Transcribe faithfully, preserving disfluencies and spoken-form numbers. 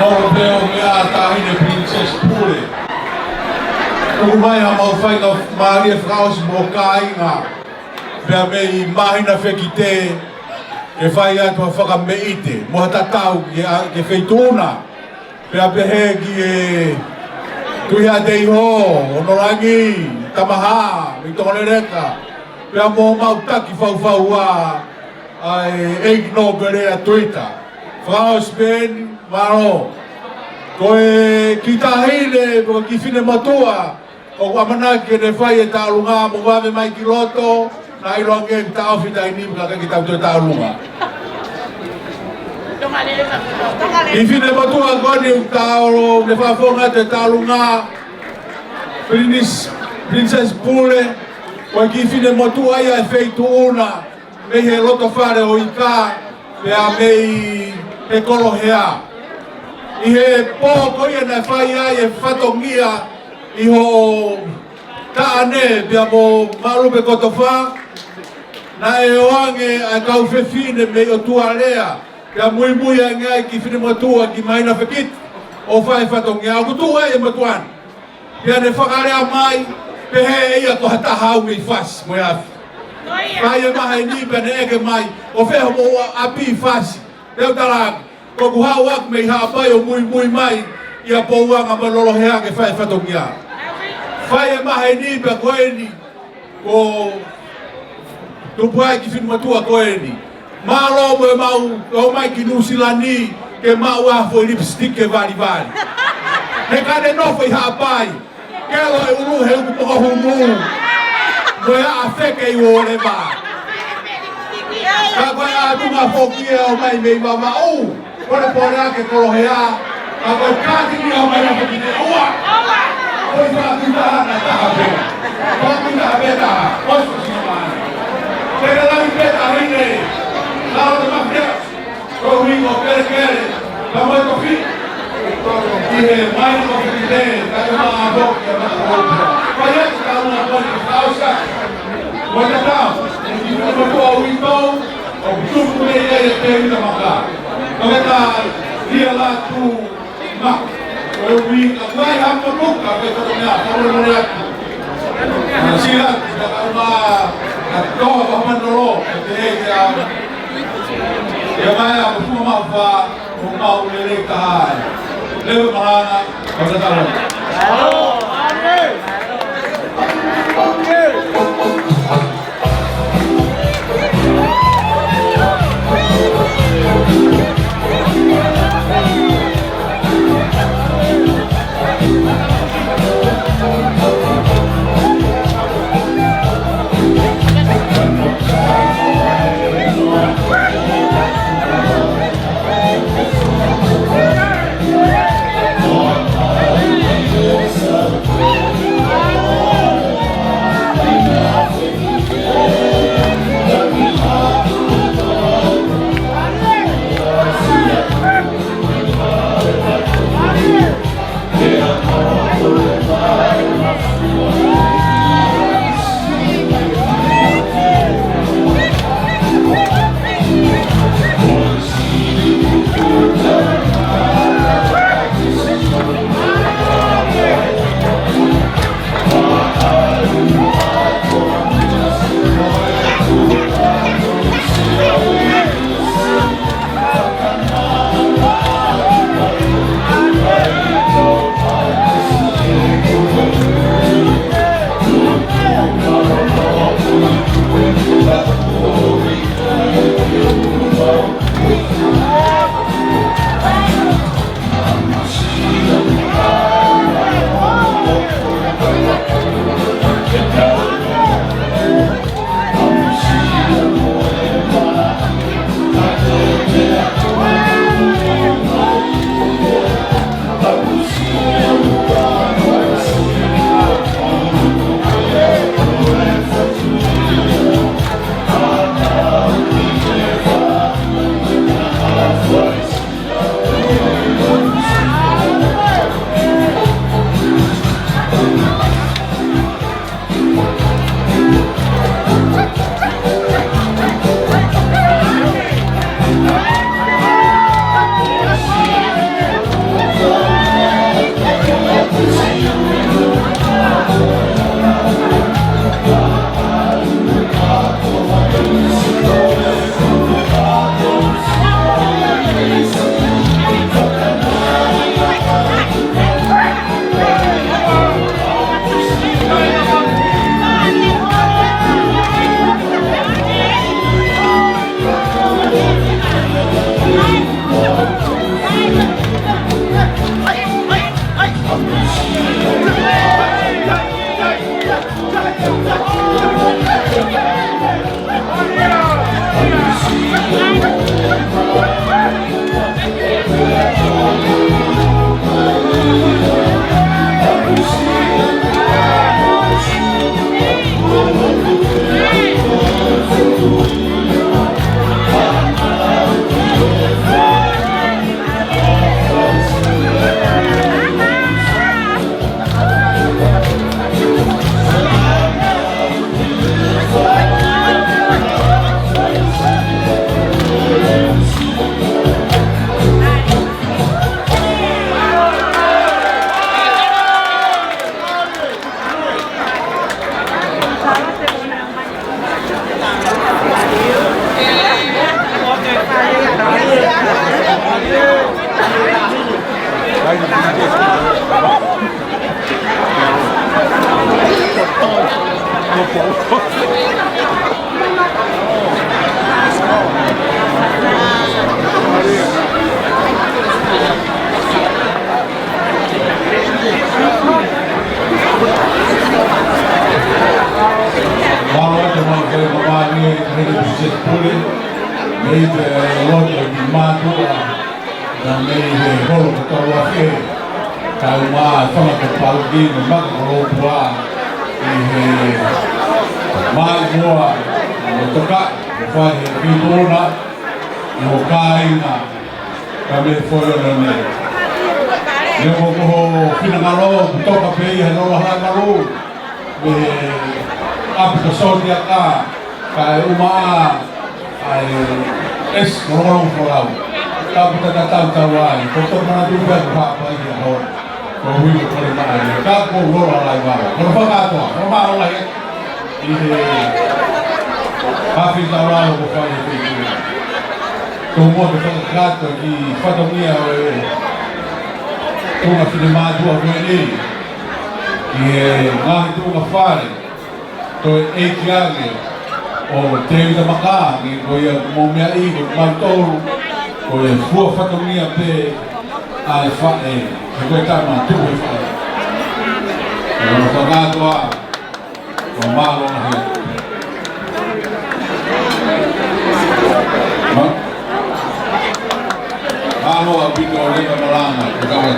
ʻOku pehē ʻo meʻa Taʻahine Princess Pule. Tuku mai haʻamau faingamālie fakaʻosi mo kāinga. Pea mei māhina fekite, ke fai atu ha fakameʻite, mo ha tatau ki he, ki he feituʻu na. Pea pehē ki he Tuʻi Haʻateiho, Onolangi, Tamahā, mei Tonga Leleka. Pea mo homau taki faufaua, ʻa e ʻEiki Nōpele ʻa Tuita. Fakaʻosi pē eni, mālō. Ko e kiʻi taʻahine, ko e kiʻi finemotuʻa, ʻoku ʻamanaki ke ne fai e tauʻolunga mo vave mai ki loto, naʻa ʻiloange ke taʻofi taʻahine mo ka ke tau toe tauʻolunga. Kiʻi finemotuʻa ko eni ʻoku tau, ne fakafofonga atu e tauʻolunga, Princess, Princess Pule, ko e kiʻi finemotuʻa ia e feituʻu na, mei he loto fale ʻo Ika, pea mei he Kolohea. ʻI he pō ko ia naʻe fai ai e fatongia ʻi hoʻo taʻane pea mo Maʻulupe Kotofa, naʻe ʻoange ʻa e kau fefine mei ʻOtualea, pea muimui ange ai kiʻi finemotuʻa ki māhina fekite ʻo fai e fatongia. ʻOku tuʻu ai e motuʻa ni. Pea ne fakalea mai, pehē ʻe ia ko ha taha au mei Fasi mo e afi. Fai e maheni pea ne ʻeke mai, ʻo fē hoʻomou ʻapi ʻi Fasi? Pea u talaange, ko ʻeku haʻu ʻaku mei Haʻapai ʻo muimui mai ʻia Pouanga mo Lolohea ke fai e fatongia. Fai e maheni pea ko eni, ko tupu ai e kiʻi finemotuʻa ko eni. Mālō mo e maʻu, ʻomai ki Nuʻusila ni, ke maʻu ha foʻi lipstick ke valivali. He ka ne nofo ʻi Haʻapai, ke ʻalu e ʻulu he uku pokohumu, mo e ʻaʻa feke ʻi uō leva. Ka ko e ʻatunga foki ʻe ʻomai mei Vavaʻu, Polepole ake Kolohea, ka ko e kātini ʻo mai ʻo piki ne ua. Ko e fakakuitaha na taha pē. Fakakuitaha pē taha. ʻOsi ʻosi ʻo mai. Pea lahi pē taʻahine. Lalo te mafia. Ko e ui ko kelekele. Ka mo e tofi. ʻI he mai ko piki ne. Ka te maa ʻapo ki a maa ʻapo. Ko ia te tau na ko e fausa. Ko e tatau. E ki mo ko ui tou. ʻOku tupu mei ai e teu i tamaka. Ka me ka ia la tu ma. Ko e ui ka kuai ha mapuka pe ka mea ka mea mea atu. Na sila ka ka ma ka toa ka manolo ka te hei ka ia mai a kufuma mafa mo mau lele ka hai. Leo malanga ka ka tau. Mālō atu, mālō atu, mālō atu, mālō atu, mālō atu, mālō atu, mālō atu, Naʻe mei he holo ko Tauafe, kae ʻumaʻā e fanga ko Pauki mo Maka ko Lopua ʻi he mai mua mo toka, mo fai he kiʻi kona, mo kāinga, ka mei he foʻi ono nei. Neongo ko ho finangalo, kuo toka pē ia he lola Haʻamalū, mei he ʻapi ko Sotiaka, kae ʻumaʻā ʻa e ʻesi ko Longolongo Folau. Ka kuo ta tatau tau ai, ko e toki manatu pē ko Haʻapai ia ho. Ko hui ko Kole Maʻa ia. Ka ko Lolo Lai Vao. Ko e fakakātoa, ko e mālō ai. ʻI he haʻafi taulalo ko fai e feituʻu. Ko mo te fakakātoa ki he fatongia ʻo e tuʻunga finemātuʻa ko eni. ʻI he ngaahi tuʻunga fale. Toe ʻeiki ange ʻo Tēvita Maka, ʻi ko ia mo meʻa ʻi ko mautolu, ko e fua fatongia pē ʻa e faʻē, he ko e tama tuʻu e faʻē. ʻE ono fakatoa, ko mālō he. Ma-, mālō ʻaupito ʻo leka malanga, ko kawe.